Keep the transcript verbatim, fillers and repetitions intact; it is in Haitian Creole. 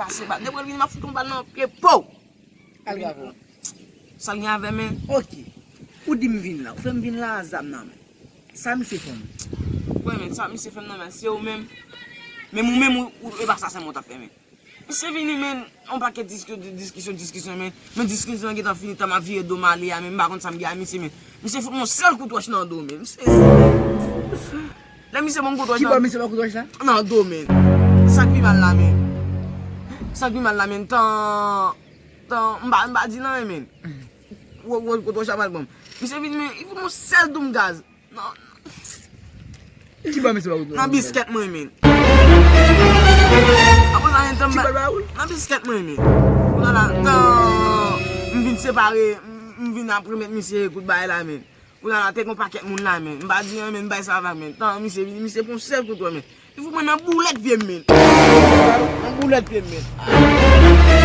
Kase bal. Depi l vini, m ap fout yon bal nan pye po. Al bravo. Sa l gen avè men. Ok. Ou di m vin la. Ou fè m vin la a zam nan men. Sa misye fè m? Kwè men, sa misye fè m nan men, se ou menm. Menm ou menm, ou, ou, e pa sa sèlman w t ap fè men. Misye vini men, yon pakèt diskisyon, diskisyon, diskisyon men. Men diskisyon an gentan fini, tan m ap vire do m ale a men, m pa konn sa m gen a misye men. Misye fout m yon sèl kout wòch nan do men. Misye Lè misye ban m kout wòch la. Ki bò misye ban kout wòch la? Nan do men. Sa k pi mal la men. Sa k pi mal la men. Tan, tan, m pa, m pa di nan men. Wo, wo, kout wòch la pral ban m. Misye vin men, li fout m yon sèl doum gaz. Nan, Ki bò misye ban kout wòch la? Nan biskèt mwen men. Apre sa men tan m ba, nan biskèt mwen men. Kounye a la, tan m vin separe, m, m vin ap remèt misye kout bagay la men. Kounye a la, te gon pakèt moun la men. M pa di anyen men, m bay sa vag men. Tan misye vini, misye pran sèl kout wòch men. Li fout mwen nan boulèt pye m men. Nan boulèt pye m men.